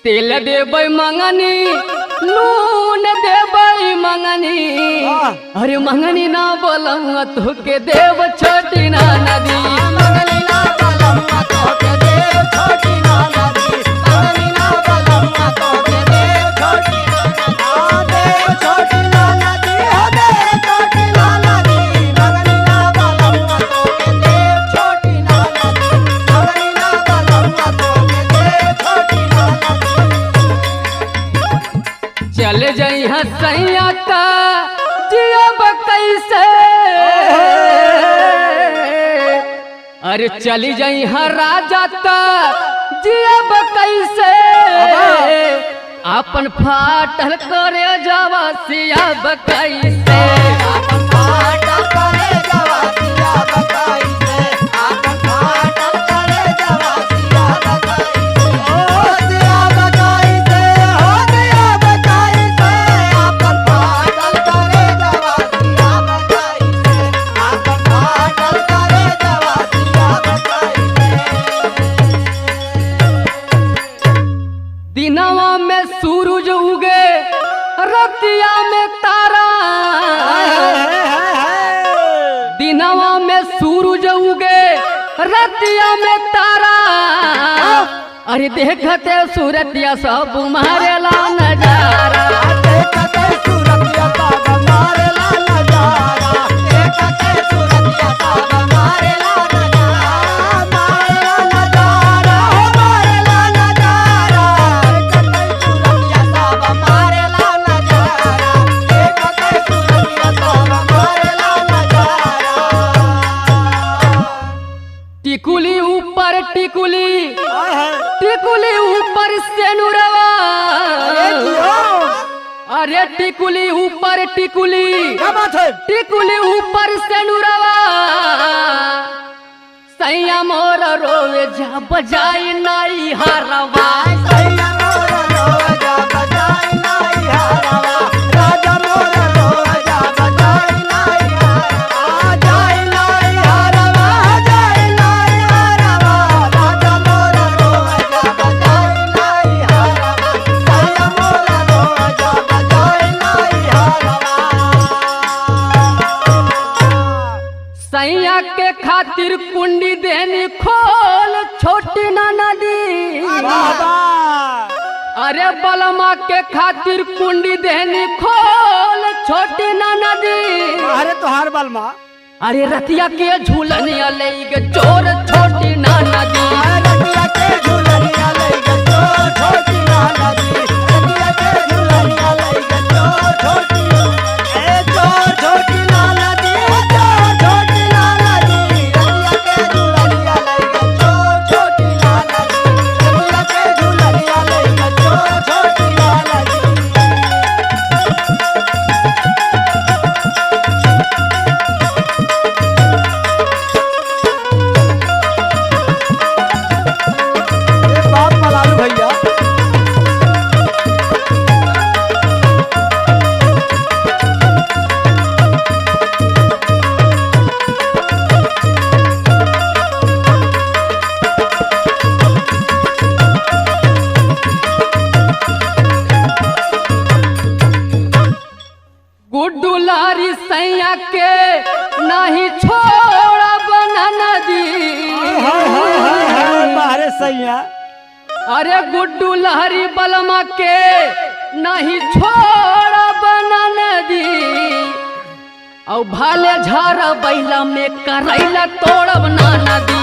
तेल देबै मंगनी नून देबै मंगनी, अरे मंगनी ना बोलम तोके देव छोटी ना नदी। मंगनी ना बोलम तोके देव छोटी ना नदी। मंगनी ना बोलम तोके देव छोटी ना नदी। देव छोटी ना नदी, हो देव छोटी ना नदी। मंगनी ना बोलम तोके देव छोटी ना नदी। मंगनी ना बोलम तोके देव छोटी ना नदी। चल जइहा सैया का जियब कैसे, अरे चली जइहा राजा का जियब कैसे, अपन फाटल करे जावा सियब कैसे। आपन फाटल करे जावा सियब कैसे। आपन फाटल करे जावा सियब कैसे। ओ सियब कैसे, हो सियब कैसे। आपन फाटल करे जावा सियब कैसे। आपन फाटल करे जावा सियब कैसे। दिनवा में सूरज उगे रतिया में तारा, दिनवा में सूरज उगे रतिया में तारा, अरे देखते सूरतिया सब मारेला नजारा। देखते सूरतिया सब मारेला नजारा। देखते सूरतिया सब मारेला नजारा। मारेला नजारा, हो मारेला नजारा। देखते सूरतिया सब मारेला नजारा। देखते सूरतिया सब मारेला नजारा। टिकुली ऊपर टिकुली, टिकुली ऊपर सेनुरवा, अरे टिकुली ऊपर टिकुली, क्या बात है? टिकुली ऊपर सेनुरवा, सैया मोर रोवे जा बजाई नाई हरवा। सैया मोर रोजा बजाई नाई हरवा। राजा मोर रोजा बजाई नाई हरवा। जाई नाई हरवा, जाई नाई हरवा। राजा मोर रोजा बजाई नाई हरवा। सैया मोर रोजा बजाई नाई हरवा। सैया के खातिर कुंडी देनी खोल छोटी ना नदी, अरे बलमा के खातिर कुंडी देनी खोल छोटी ना नदी। अरे तोहार बलमा, अरे रतिया के झूलनिया ले गे चोर छोटी ना नदी। रतिया के झूलनिया ले गे चोर छोटी ना नदी। रतिया के झूलनिया ले गे चोर छोटी, ए चोर छोटी ना नदी, चोर छोटी ना नदी। रतिया के झूलनिया ले गे चोर छोटी ना नदी। रतिया के झूलनिया ले गे चोर छोटी ना नदी। ये बाप मलालू भैया। गुड्डू लारी सैया के नहीं छोड़ा बना नदी, बाहरे सैया, अरे गुड्डू लहरी बलमा के नहीं छोड़ा बना नदी, और भाले झारा बैला में करैला तोड़ब ना नदी।